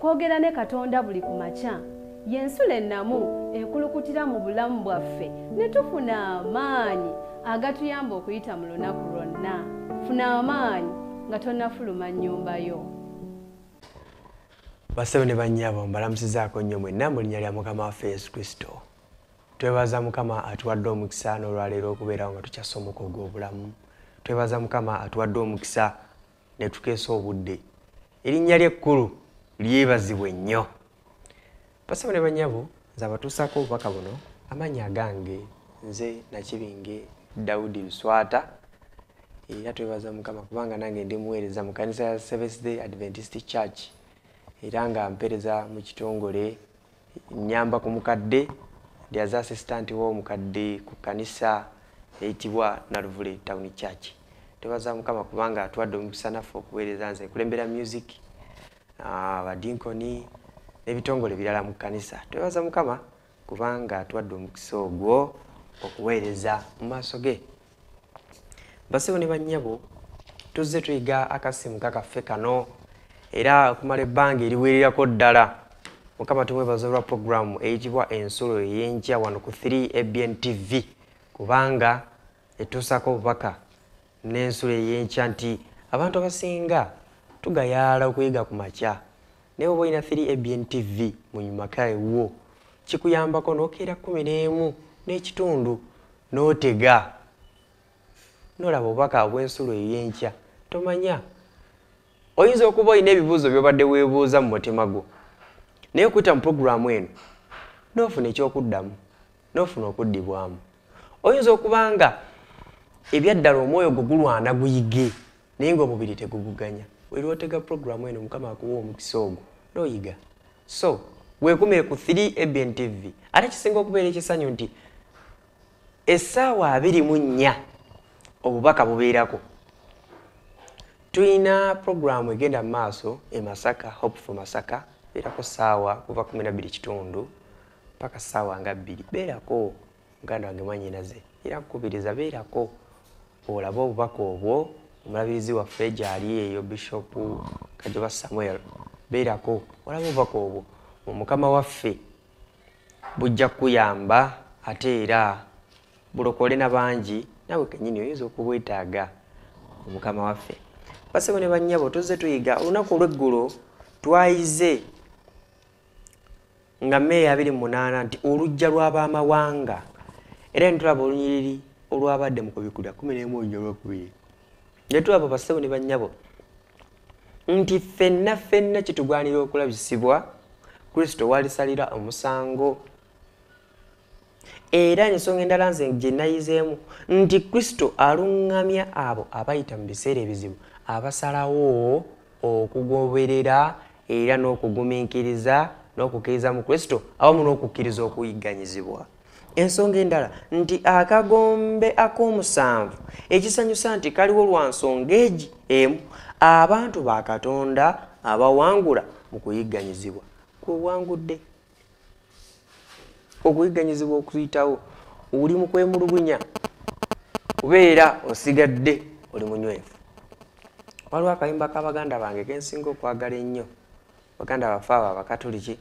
Okwogera ne Katonda buli ku makya y'ensulo ennamu ekulukutira mu bulamu bwaffe ne tufuna amaanyi agatuyamba okuyita mu lunaku lwonna. Funa amaanyi nga tonnafuluma nnyumba yo. Bassebo ne bannyabo, mbalamusizaako nnyo mwenna mu linnya lya Mukama waffe Yesu Kristo. Twebaza Mukama atuwadde omukisa n'olwaleero okubeerawo nga tukyasomoka ogw'obulamu. Twebaza Mukama atuwadde omukisa ne tukeesa obudde. Erinnya lye ekkulu lyebazibwe nnyo. Bassebo ne bannyabo, nze abatuusaako obubaka buno, amannya agange nze Nakibinge Daudi Luswata. Era twebaza Mukama kubanga nange ndi muweereza mu kanisa ya Seventh Day Adventist Church, era nga mpeereza mu kitongole nnyamba ku mukadde, ndi as assistant w'omukadde ku kkanisa eyitibwa Naluvule Town Church. Twebaza Mukama kubanga atuwadde omukisa naffe okuweereza. Nze nkulembera music, abadinkoni n'ebitongole birala mu kkanisa. Twebaza Mukama kubanga atuwadde omukisa ogwo okuweereza mu maaso ge. Bassebo ne bannyabo, tuzze tuyiga akasimuka kaffe kano era okumala ebbanga eriwererako ddala. Mukama tumwebaza olwa puroguramu eyitibwa Ensulo Ey'enkya wano ku 3 ABN TV, kubanga etuusaako obubaka n'ensulo ey'enkya nti abantu abasinga tugayaala okuyiga ku makya, naye oba olina 3 ABN TV mu maka ewuwo kikuyambako n'okeera 11 n'ekitundu n'otega n'olaba obubaka obw'ensulo ey'enkya. Tomanya, oyinza okuba olina ebibuuzo by'obadde weebuuza mu mutima gwo, naye okuyita mu puroguramu eno n'ofuna ekyokuddamu, n'ofuna okuddibwamu. Oyinza okuba nga ebyaddala omwoyo gwo gulwana guyige, naye ng'omubiri teguguganya. Weri otega puroguramu eno, Mukama akuwa omukisa ogwo n'oyiga. So weekumire ku 3 ABN TV. Ate kisinga okubeera ekisanyu nti essaawa 24 obubaka bubeerako. Tulina puroguramu egenda mu maaso e Masaka, Hope for Masaka, beerako ssaawa kuva 12:15 paka ssaawa nga 2. Beerako muganda wange mwannyinaze, era nkukubiriza beerako olabe obubaka obwo. Omulabirizi waffe gy'ali eyo, Bishop Kajoba Samuel, beerako olabe obubaka obwo mu Mukama waffe, bujja kukuyamba ate era bulokole na bangi, naawe kennyini oyinza okubwetaaga mu Mukama waffe. Bassebo ne bannyabo, tuzze tuyiga. Olunaku olw'eggulo twayize nga Meeyi 28 nti oluggya lw'abamawanga, era ne tulaba olunyiriri olwabadde mu Kubikkulwa 11:2. Ne tulaba, bassebo ne bannyabo, nti ffenna ffenna kitugwanira okulabisibwa Kristo walisalira omusango. Era ensonga endala nze gye nayizeemu nti Kristo aluŋŋamya abo abayita mu biseera ebizibu, abasalawo okugoberera era n'okugumiikiriza n'okukkiriza mu Kristo awamu n'okukkiriza okuyigganyizibwa. Ensonga endala nti akagombe ak'omusanvu ekisanyusa nti kaliwo lwa nsonga egi emu, abantu ba Katonda abawangula mu kuyigganyizibwa. Kwewangudde okuyigganyizibwa okuyitawo, oli mu kwemulugunya kubeera osigadde oli munywevu. Waliwo akayimba k'abaganda bange kensinga okwagala ennyo, baganda baffe abo Abakatuliki,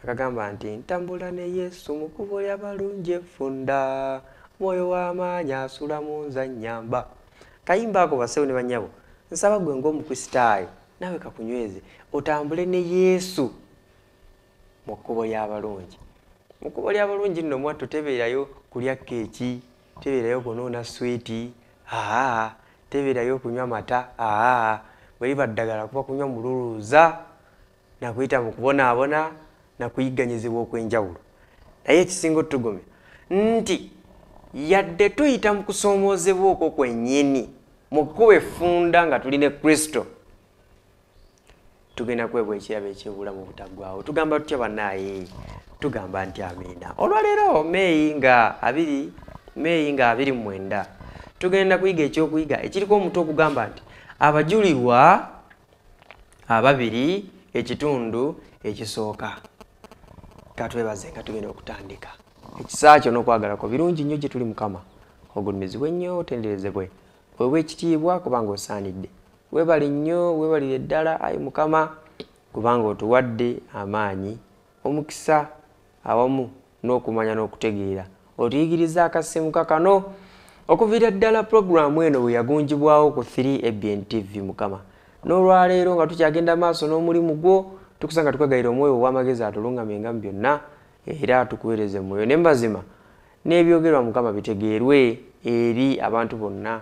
akagamba nti ntambula ne Yesu mu kkubo ly'abalungi effunda, mwoyo w'amaanyi asula mu nze annyamba. Kayimba ako, bassebo ne bannyabo, nsaba ggwe ng'Omukristaayo naawe kakunyweze otambule ne Yesu mu kkubo ly'abalungi. Mu kkubo ly'abalungi nno mwattu tebeerayo kulya keeki, tebeerayo kunuuna swiiti, aa tebeerayo kunywa mata, aa bwe liba ddagala kuba kunywa mululuuza nakuyita mu kubonaabona nakuyigganyizibwa okw'enjawulo. Naye ekisinga otugumya nti yadde tuyita mu kusoomoozebwa okwo kwennyini mu kkubo effunda nga tuli ne Kristo, tugenda kuweebwa ekirabo eky'obulamu obutaggwaawo. Tugamba tutya bannaaye? Tugamba nti amiina. Olwaleero Meeyi nga 29 tugenda kuyiga ekyokuyiga ekiriko omutwe ogugamba nti abajulirwa ababiri ekitundu ekisooka. Katwebaze nga tugenda okutandika. Ekisa kyo n'okwagala kwo birungi nnyo gye tuli Mukama. Ogulumizibwe nnyo, otenderezebwe, weebwe ekitiibwa kubanga osaanidde. Weebale nnyo, weebalire ddala ayi Mukama. kubanga otuwadde amaanyi, omukisa awamu n'okumanya n'okutegeera. Otuyigiriza akasimuka kano okuviira ddala pulogulaamu eno bwe yagunjibwawo ku 3 ABN TV. Mukama, n'olwaleero nga tukyagenda maaso n'omulimu gwo, tukusanga tukwegayira omwoyo ow'amagezi atulungamyenga mu byonna, era atukuweereze mu mwoyo ne mazima, n'ebyogerwa Mukama bitegeerwe eri abantu bonna,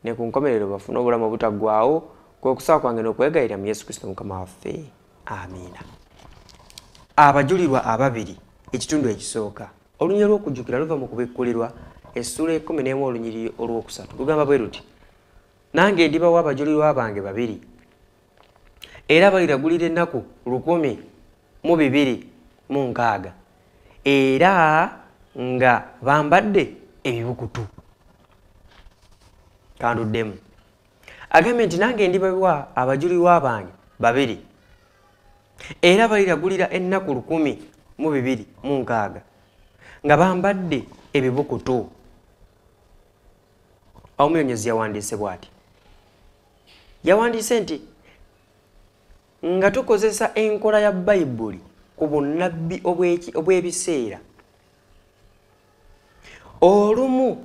ne ku nkomerero bafune obulamu obutaggwaawo. Kwe kusaba kwange n'okwegayirira mu Yesu Kristo Mukama waffe, amiina. Abajulirwa ababiri, ekitundu ekisooka. Olunyiriri lw'okujjukira luva mu Kubikkulirwa essuula 11 olunyiriri olwokusatu, lugamba bwe luti: nange ndibawa abajulirwa bange babiri, era baliragulira ennaku 1260, era nga bambadde ebibukutu. Kanduddemu. Agambye nti nange ndibawa abajulirwa bange babiri, era baliragulira ennaku 1260 nga bambadde ebibukutu. Awo Omunyonyozi yawandiise bw'ati, yawandiise nti nga tukozesa enkola ya Bayibuli ku bunnabbi obw'ebiseera, olumu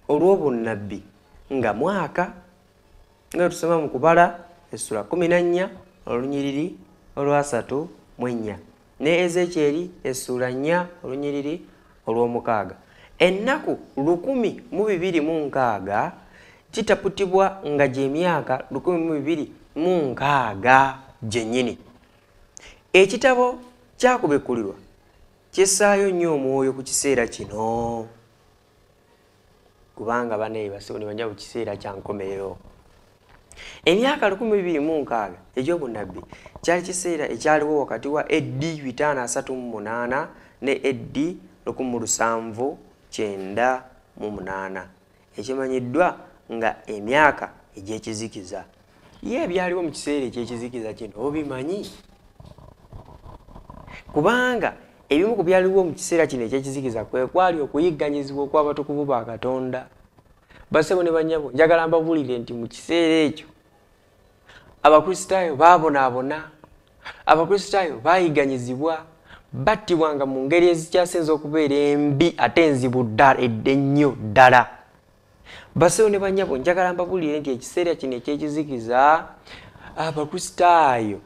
olw'obunnabbi nga mwaka, nga tusoma mu Kubala essula 14 olunyiriri olwasatu mu ennya, ne Ezeekyeri essula 4 olunyiriri olw'omukaaga. Ennaku 1260 kitaputibwa nga gy'emyaka 1260 gyennyini. Ekitabo kyakubikkulirwa kissaayo nnyo omwoyo ku kiseera kino, kubanga bannaye basebo ne banja ku kiseera kya nkomerero. Emyaka 1260 egy'obunnabbi kyali kiseera ekyaliwo wakati wa AD 538 ne AD 1798, ekimanyiddwa nga emyaka egy'ekizikiza. Ye ebyaliwo mu kiseera eky'ekizikiza kino obimanyi? Kubanga ebimu ku byaliwo mu kiseera kino eky'ekizikiza kwe kwali okuyigganyizibwa okw'abatukuvu ba Katonda. Basebo ne bannyabo, njagala mbabuulire nti mu kiseera ekyo Abakristaayo baabonaabona, Abakristaayo baayigganyizibwa, battibwanga mu ngeri ezikyasinze okubeera embi ate enzibu ddala ennyo ddala. Basebo ne bannyabo, njagala mbabuulire nti ekiseera kino eky'ekizikiza Abakristaayo,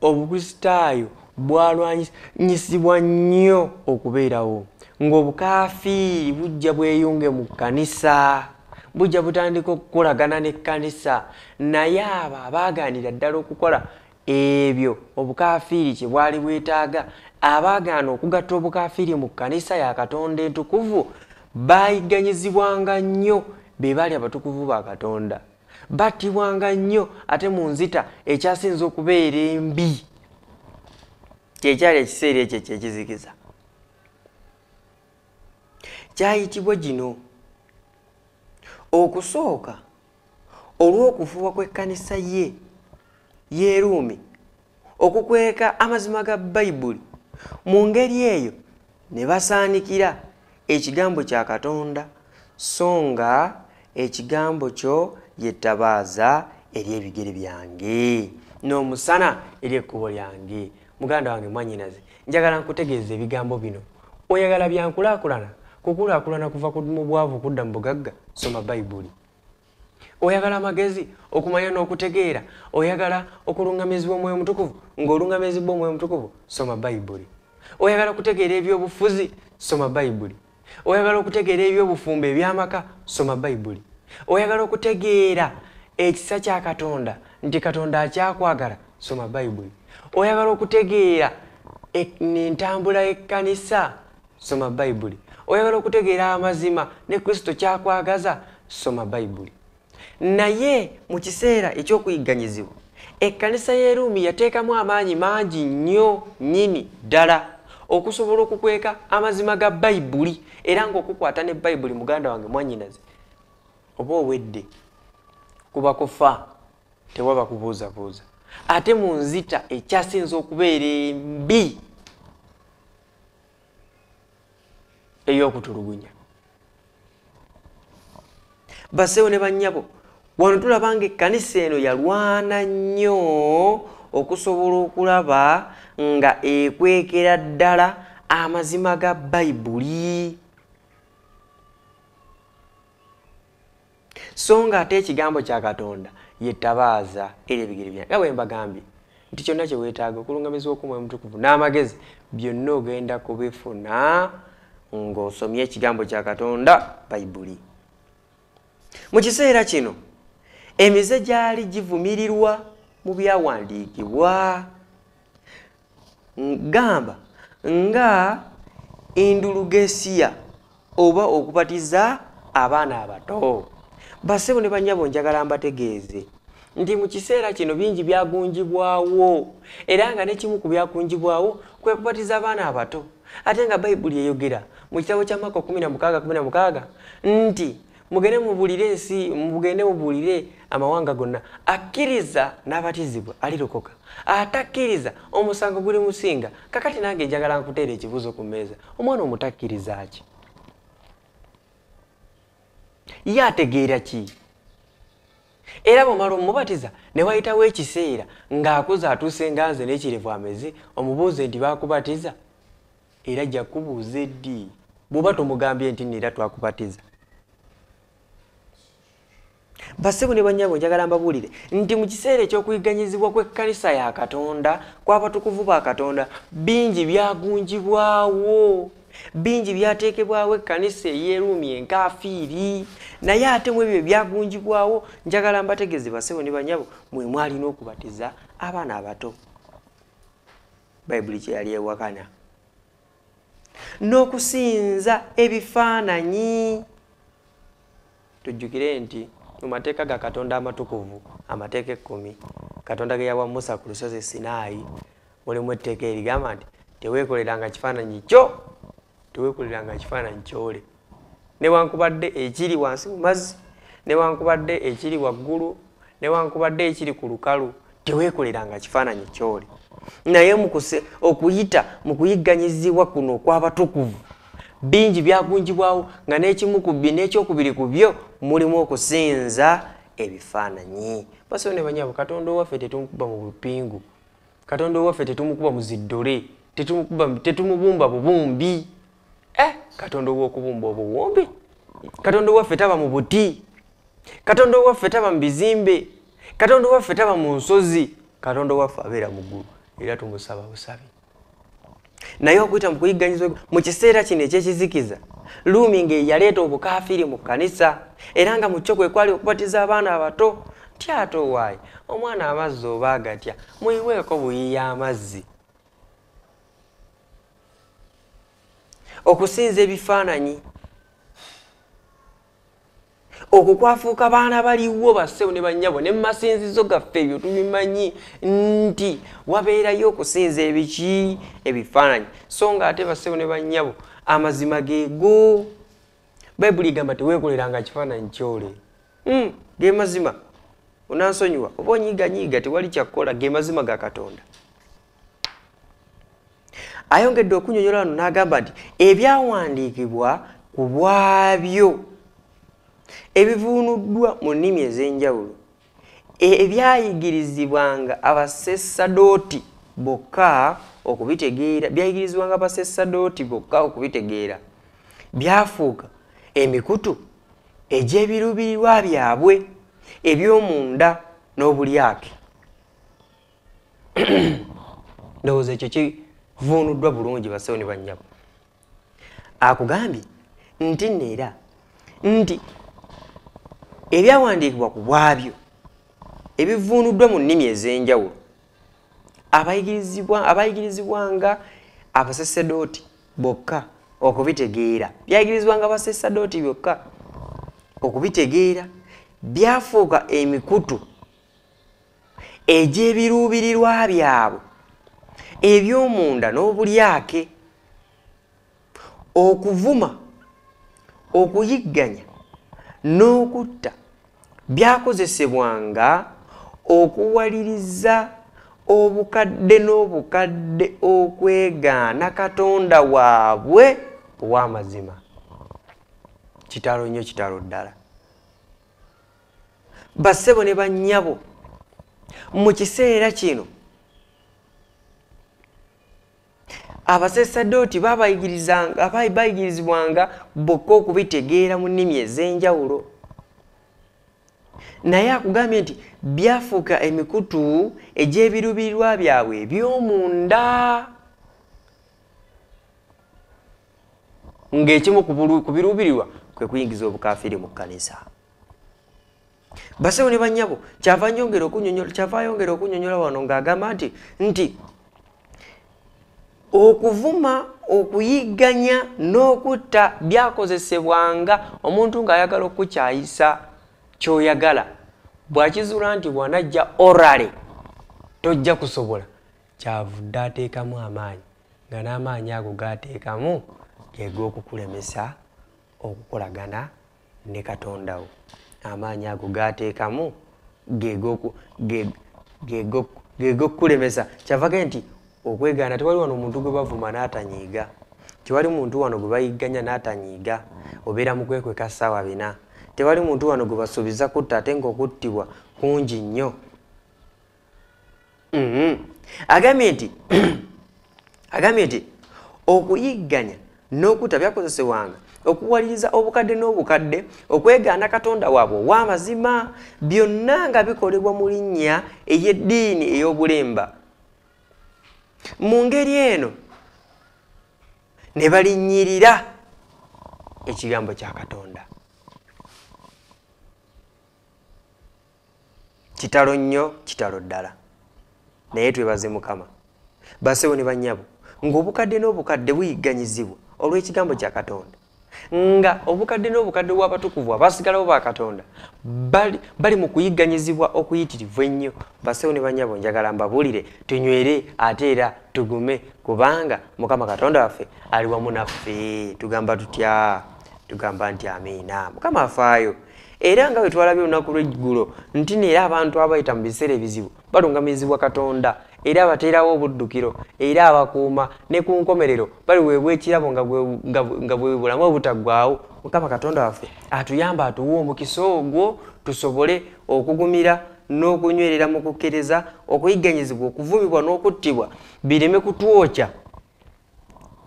Obukristaayo bwalwanyisibwa nnyo okubeerawo, ng'obukaafiiri bujja bweyunge mu kkanisa, bujja butandika okukolagana n'ekkanisa. Naye abo abaagaanira ddala okukola ebyo obukaafiiri kye bwali bwetaaga, abaagaana okugatta obukaafiiri mu kkanisa ya Katonda entukuvu, baayigganyizibwanga nnyo. Be baali abatukuvu ba Katonda, battibwanga nnyo ate mu nzita ekyasinze okubeera embi. Kyekyali ekiseera ekyo ekyekizikiza kyayitibwa gino okusooka olw'okufuba kw'ekkanisa ye y'e Ruumi okukweka amazima ga Bayibuli. Mu ngeri eyo ne basaanikira ekigambo kya Katonda, so nga ekigambo kyo ye ttabaaza eri ebigere byange n'omusana eri ekkubo lyange. Muganda wange, mwannyinaze, njagala nkutegeeza ebigambo bino. Oyagala byankulaakulana, kukulaakulana kuva mu bwavu kudda mu bugagga, soma Bayibuli. Oyagala amagezi, okumanya n'okutegeera, oyagala okuluŋŋamizibwa Omwoyo Omutukuvu, ng'oluŋŋamizibwa Omwoyo Omutukuvu, soma Bayibuli. Oyagala okutegeera ebyobufuzi, soma Bayibuli. Oyagala okutegeera ebyobufumbo, ebyamaka, soma Bayibuli. Oyagala okutegeera ekisa kya Katonda, nti Katonda akyakwagala, soma Bayibuli. Oyagala okutegeera entambula y'ekkanisa, soma Bayibuli. Oyagala okutegeera amazima ne Kristo kyakwagaza, soma Bayibuli. Naye mu kiseera ekyokuyigganyizibwa, ekkanisa y'e Ruumi yateekamu amaanyi mangi nnyo nnyini ddala okusobola okukweka amazima ga Bayibuli, era ng'okukwata ne Bayibuli, muganda wange, mwannyinaze, oba owedde, kuba kufa, tewaba kubuuzabuuza, ate mu nzita ekyasinze okubeera embi ey'okutulugunya. Basewo ne bannyabo, Wano tulaba ng'ekkanisa eno yalwana nnyo okusobola okulaba nga ekwekera ddala amazima ga Bayibuli. So nga ate ekigambo kya Katonda ye ttabaaza eri ebigere byange. Nga bwe mbagambye nti kyonna kye weetaaga okulungamizibwa okw'Omwoyo Omutukuvu n'amagezi byonna ogenda kubifuna ng'osomye ekigambo kya Katonda Bayibuli. Mu kiseera kino emize gyali givumirirwa mu byawandiikibwa, gamba nga indulugesiya oba okubatiza abaana abato. Bassebo ne bannyabo, njagala mbategeeze nti mu kiseera kino bingi byagunjibwawo, era nga n'ekimu ku byagunjibwawo kwe kubatiza abaana abato. Ate nga Bayibuli eyogera mu kitabo kya Makko 16:16 nti mugende mubuulire ensi, mugende mubuulire amawanga gonna, akkiriza n'abatizibwa alirokoka, atakkiriza omusango guli musinga. Kakati nange njagala nkuteera ekibuuzo ku mmeeza, omwana omutakkiriza ki? Ye ategeera ki? Era bw'omala omubatiza ne wayitawo ekiseera ng'akuze atuuse nga nze n'ekirevu ameze, omubuuze nti baakubatiza? Era ajja kukubuuza eddi bw'oba tomugambye nti nno era twakubatiza. Bassebo ne bannyabo, njagala mbabuulire nti mu kiseera eky'okuyigganyizibwa kw'ekkanisa ya Katonda, kw'abatukuvu ba Katonda, bingi byagunjibwawo, bingi byateekebwawo ekkanisa ey'Eruumi enkafiiri. Naye ate mu ebyo ebyagunjibwawo, njagala mbategeeze bassebo ne bannyabo, mwe mwalina okubatiza abaana abato. Bayibuli kye yali ewakana. N'okusinza ebifaananyi. Tujjukire nti mu mateeka ga Katonda amatukuvu, amateeka 10 Katonda ge yawa Musa ku lusozi Sinaayi, mulimu etteeka erigamba nti teweekoleranga kifaananyi kyo, teweekoleranga kifaananyi kyole, newankubadde ekiri wansi mu mazzi, newankubadde ekiri waggulu, newankubadde ekiri ku lukalu, teweekoleranga kifaananyi kyole. Naye okuyita mu kuyigganyizibwa kuno okw'abatukuvu, bingi byagunjibwawo nga n'ekimu ku byo n'ekyokubiri ku byo mulimu okusinza ebifaananyi. Bassebo ne bannyabo, Katonda owaffe tetumukuba mu bupingu, Katonda owaffe tetumukuba mu ziddole, tetumubumba bubumbi. Katonda ow'okubumba obuwumbi, Katonda owaffe taba mu buti, Katonda owaffe taba mu bizimbe, Katonda owaffe taba mu nsozi, Katonda owaffe abeera mu ggulu, era tumusaba busabi. Naye okuyita mu kuyigganyizibwa mu kiseera kino ekyekizikiza, Ruumi ng'eyaleeta obukafiiri mu kkanisa, era nga mu kyo kwe kwali okubatiza abaana abato. Nti ate owaayi omwana amazzi oba agatya, muyiweeko buyiya amazzi. Okusinza ebifaananyi okwo kwafuuka baana baliwo bassebo ne bannyabo, ne mu masinzizo gaffe ebyo tubimanyi nti wabeerayo okusinza ebiki? Ebifaananyi. So nga ate bassebo ne bannyabo, amazima geego. Bayibuli egamba teweekoleranga kifaananyi kyole. Ge mazima. Onansonyiwa oba onyiiganyiiga, tewali kyakkola, ge mazima ga Katonda. Ayongedde okunnyonnyola wano n'agamba nti ebyawandiikibwa ku bwabyo ebivuunuddwa mu nnimi ez'enjawulo, ebyayigirizibwanga abasaserdooti bokka okubitegeera, byayigirizibwanga abasaserdooti bokka okubitegeera, byafuuka emikutu egy'ebiruubirirwa byabwe eby'omunda n'obulyake. Ndowooza ekyo kivuunuddwa bulungi bassebo ne bannyabo. Akugambye nti nno era nti ebyawandiikibwa ku bwabyo ebivuunuddwa mu nnimi ez'enjawulo, abayigirizibwanga abasaserdooti bokka okubitegeera, byayigirizibwanga abasaserdooti byokka okubitegeera, byafuuka emikutu egy'ebiruubirirwa byabwe eby'omunda n'obulyake, okuvuma, okuyigganya n'okutta byakozesebwanga okuwaliriza obukadde n'obukadde okwegaana Katonda waabwe ow'amazima. Kitalo nnyo, kitalo ddala. Bassebo ne bannyabo, mu kiseera kino abasaserdooti bayigirizibwanga bokka okubitegeera mu nnimi ez'enjawulo. Naye akugambye nti byafuuka emikutu egy'ebiruubirirwa byabwe eby'omunda, ng'ekimu ku biruubirirwa kwe kuyingiza obukafiiri mu kkanisa. Bassebo ne bannyabo, kyava ayongera okunyonnyola wano ng'agamba nti okuvuma, okuyigganya n'okutta byakozesebwanga omuntu ng'ayagala okukyayisa ky'oyagala. Bw'akizuula nti bw'anajja orale tojja kusobola, kyavudde ateekamu amaanyi, nga n'amaanyi ago g'ateekamu ge g'okukulemesa okukolagana ne Katonda wo. Amaanyi ago g'ateekamu ge g'okukulemesa. Kyava ge nti okwegaana, tewali wano omuntu gwe bavuma n'atanyiiga, tewali muntu wano gwe bayigganya n'atanyiiga, obeera mu kwekweka ssaawa 4. Tewali muntu wano gwe basuubiza kutta ate ng'okuttibwa kungi nnyo. Agambye nti okuyigganya n'okutta byakozesebwanga okuwaliriza obukadde n'obukadde okwegaana Katonda waabwe ow'amazima, byonna nga bikolebwa mu linnya ey'eddiini ey'obulimba. Mu ngeri eno ne balinnyirira ekigambo kya Katonda. Kitalo nnyo, kitalo ddala. Naye twebaze Mukama. Bassebo ne bannyabo, ng'obukadde n'obukadde buyigganyizibwa olw'ekigambo kya Katonda, nga obukadde n'obukadde bw'abatukuvu abasigalawo ba Katonda bali mu kuyigganyizibwa okuyitirivu ennyo. Bassebo ne bannyabo, njagala mbabuulire tunywere ate era tugume, kubanga Mukama Katonda waffe ali wamu naffe. Tugamba tutya? Tugamba nti amiina. Mukama afaayo. Era nga bwe twalabye olunaku lw'eggulo nti neera abantu abayita mu biseera ebizibu balungamizibwa Katonda, era abateerawo obuddukiro, era abakuuma, ne ku nkomerero baliweebwa ekirabo nga bwe bulamu obutaggwaawo. Mukama Katonda waffe atuyamba, atuwe omukisa ogwo tusobole okugumira n'okunywerera mu kukkiriza, okuyigganyizibwa, okuvumibwa n'okuttibwa bireme kutwokya,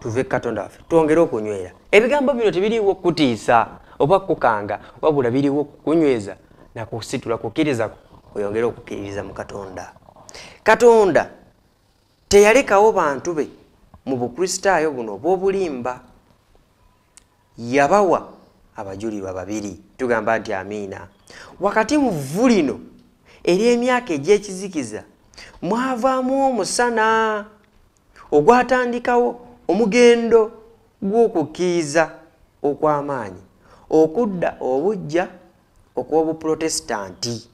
tuve Katonda waffe twongere okunywera. Ebigambo bino tebiriiwo kutiisa oba kukanga, wabula biriwo kukunyweza na kusitula kukkiriza oyongere okukkiririza mu Katonda. Katonda teyalekawo bantu be mu Bukristaayo buno obw'obulimba, yabawa abajulirwa babiri. Tugamba nti amiina. Wakati mu vvu lino ery'emyaka egy'ekizikiza mwavaamu omusana ogwatandikawo omugendo gw'okukkiriza okw'amaanyi, okudda obuggya okw'obuprotestanti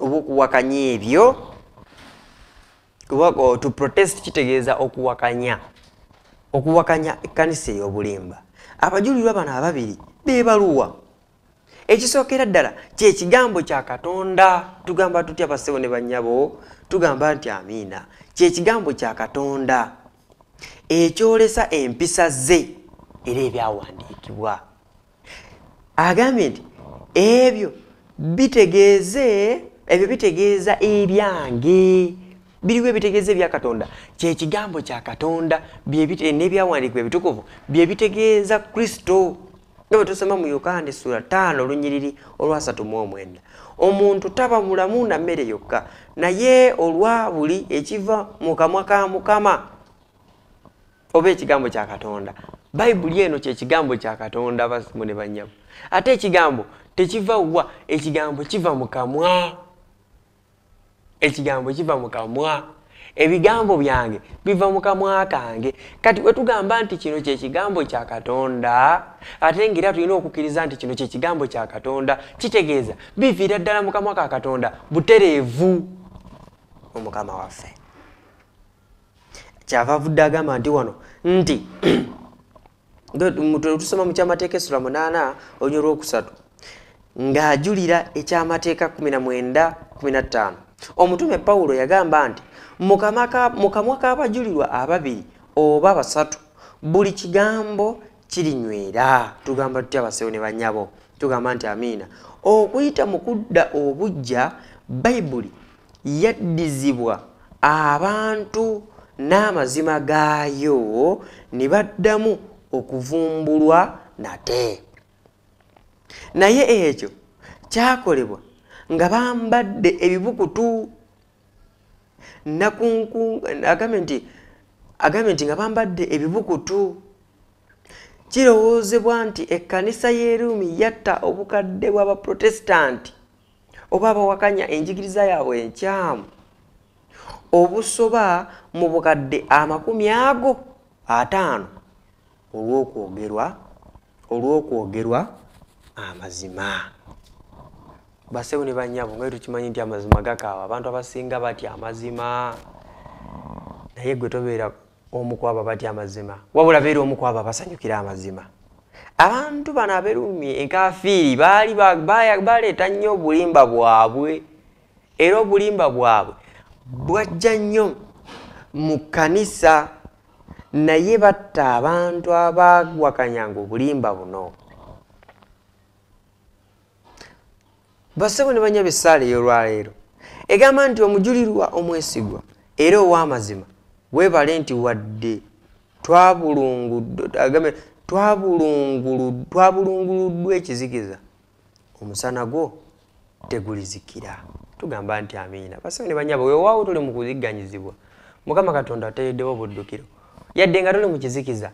oba okuwakanya ebyo. To protest kitegeeza okuwakanya, okuwakanya ekkanisa ey'obulimba. Abajulirwa bano ababiri beebaluwa. Ekisookera ddala kye kigambo kya Katonda. Tugamba tutya bassebo ne bannyabo? Tugamba nti amiina. Kye kigambo kya Katonda ekyolesa empisa ze era ebyawandiikibwa. Agambye nti ebyo bitegeeza ebyange, biriwo ebitegeeza ebya Katonda. Kye kigambo kya Katonda n'ebyawandiikibwa ebitukuvu bye bitegeeza Kristo. Nga bwe tusoma mu Yokaana essula 5 olunyiriri olwa 39, omuntu taba mulamu na mmere yokka, naye olwa buli ekiva mu kamwa ka Mukama, oba ekigambo kya Katonda. Bayibuli eno kye kigambo kya Katonda, bassebo ne bannyabo. Ate ekigambo tekiva wa, ekigambo kiva mu kamwa. Ekigambo kiva mu kamwa. Ebigambo byange biva mu kamwa kange. Kati bwe tugamba nti kino kye kigambo kya Katonda, ate ng'era tulina okukkiriza nti kino kye kigambo kya Katonda, kitegeeza biviira ddala mu kamwa ka Katonda butereevu Omukama waffe. Kyava avudde agamba nti wano nti tusoma mu kyamateeka essula 8 olunyiriri olwokusatu, ng'ajulira ekyamateeka 19:15. Omutume Pawulo yagamba nti mu kamwa k'abajulirwa ababiri oba basatu buli kigambo kirinywera. Tugamba tutya bassebo ne bannyabo? Tugamba nti amiina. Okuyita mu kudda obuggya, Bayibuli yaddizibwa abantu n'amazima gaayo ne baddamu okuvumbulwa nate. Naye ekyo kyakolebwa nga bambadde ebibukutu. Agambye nti nga bambadde ebibukutu. Kirowoozebwa nti ekkanisa y'e Ruumi yatta obukadde bw'Abaprotestanti oba abawakanya enjigiriza yaabwe enkyamu obusoba mu bukadde 50 olw'okwogerwa amazima. Bassebo ne bannyabo, nga tukimanyi nti amazima gakaawa, abantu abasinga batya amazima. Naye gwe tobeera omu ku abo batya amazima, wabula beera omu ku abo abasanyukira amazima. Abantu bano ab'Eruumi enkafiiri baali baleeta nnyo obulimba bwabwe, era obulimba bwabwe bwajja nnyo mu kkanisa, naye batta abantu abaawakanyanga obulimba buno. Bassebo ne bannyabo, essaala ey'olwaleero egamba nti omujulirwa omwesigwa era ow'amazima, weebale nti wadde twabulunguluddwa ekizikiza, omusana gwo tegulizikira. Tugamba nti amiina. Bassebo ne bannyabo, weewaawo tuli mu kuzigganyizibwa, Mukama Katonda ateereddewo obuddukiro. Yadde nga tuli mu kizikiza,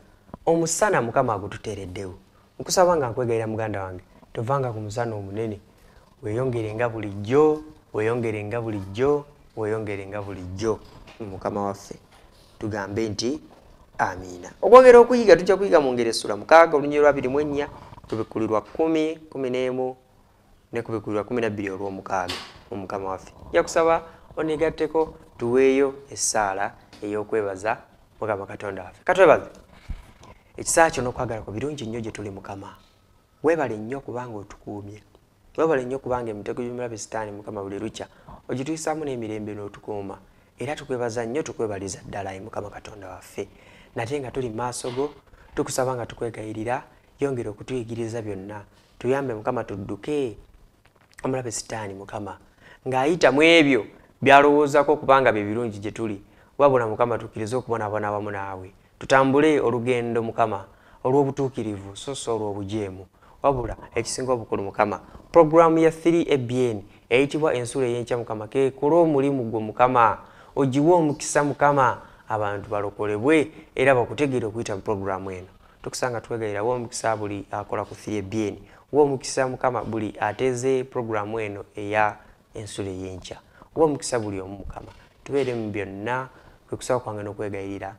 omusana Mukama agututeereddewo. Nkusaba nga nkwegayirira muganda wange, tovanga ku musana omunene, weeyongere nga bulijjo, weeyongere nga bulijjo, weeyongere nga bulijjo mu Mukama waffe. Tugambe nti amiina. Okwongera okuyiga, tujja kuyiga mu ngeri essula 6 olunyiriri lwa 24, Kubikkulirwa 10, 11 ne Kubikkulirwa 12 olw'omukaaga mu Mukama waffe. Nja kusaba oneegatteko tuweeyo essaala ey'okwebaza Mukama Katonda waffe. Katwebaze ekisa kyo n'okwagala kwo birungi nnyo gye tuli Mukama. Weebale nnyo kubanga otukuumye. Weebale nnyo kubanga emitego gy'omulabe Sitaani Mukama buli lukya ogituyisaamu n'emirembe n'otukuuma. Era tukwebaza nnyo, tukwebaliza ddala ayi Mukama Katonda waffe. Nate nga tuli mu maaso go, tukusaba nga tukwegayirira, yongera okutuyigiriza byonna. Tuyambe Mukama tudduke omulabe Sitaani Mukama ng'ayita mu ebyo by'alowoozaako kubanga bye birungi gye tuli. Wabula Mukama tukkirize okubonaabona wamu naawe. Tutambule olugendo Mukama olw'obutuukirivu so si olw'obujeemu. Wabula ekisinga obukulu Mukama, pulogulaamu ya 3ABN eyitibwa Ensulo ey'Enkya Mukama keekole omulimu gwo Mukama, ogiwe omukisa Mukama, abantu balokolebwe era bakutegeere okuyita mu pulogulaamu eno. Tukusanga tukwegayirira wa omukisa buli akola ku 3ABN, wa omukisa Mukama buli ateeze pulogulaamu eno eya Ensulo ey'Enkya, wa omukisa buli omu Mukama. Tubeere mu byonna kwe kusaba kwange n'okwegayirira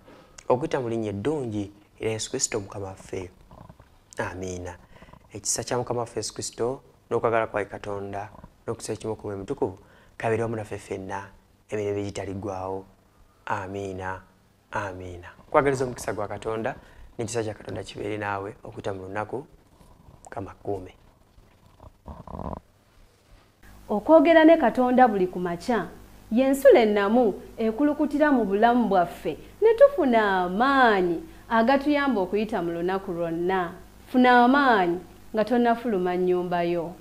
okuyita mu linnya eddungi erya Yesu Kristo Mukama waffe. Amiina. Ekisa kya Mukama waffe Yesu Kristo n'okwagala kwa Katonda n'okussa ekimu ku Mwoyo Mutukuvu kabeere wamu naffe ffenna emirembe egitaliggwaawo. Amiina. Amiina. Nkwagaliza omukisa gwa Katonda n'ekisa kya Katonda kibeere naawe okuyita mu lunaku. Mukama akkuume. Okwogera ne Katonda buli ku makya y'ensulo ennamu ekulukutira mu bulamu bwaffe ne tufuna amaanyi agatuyamba okuyita mu lunaku lwonna. Funa amaanyi nga tonnafuluma nnyumba yo.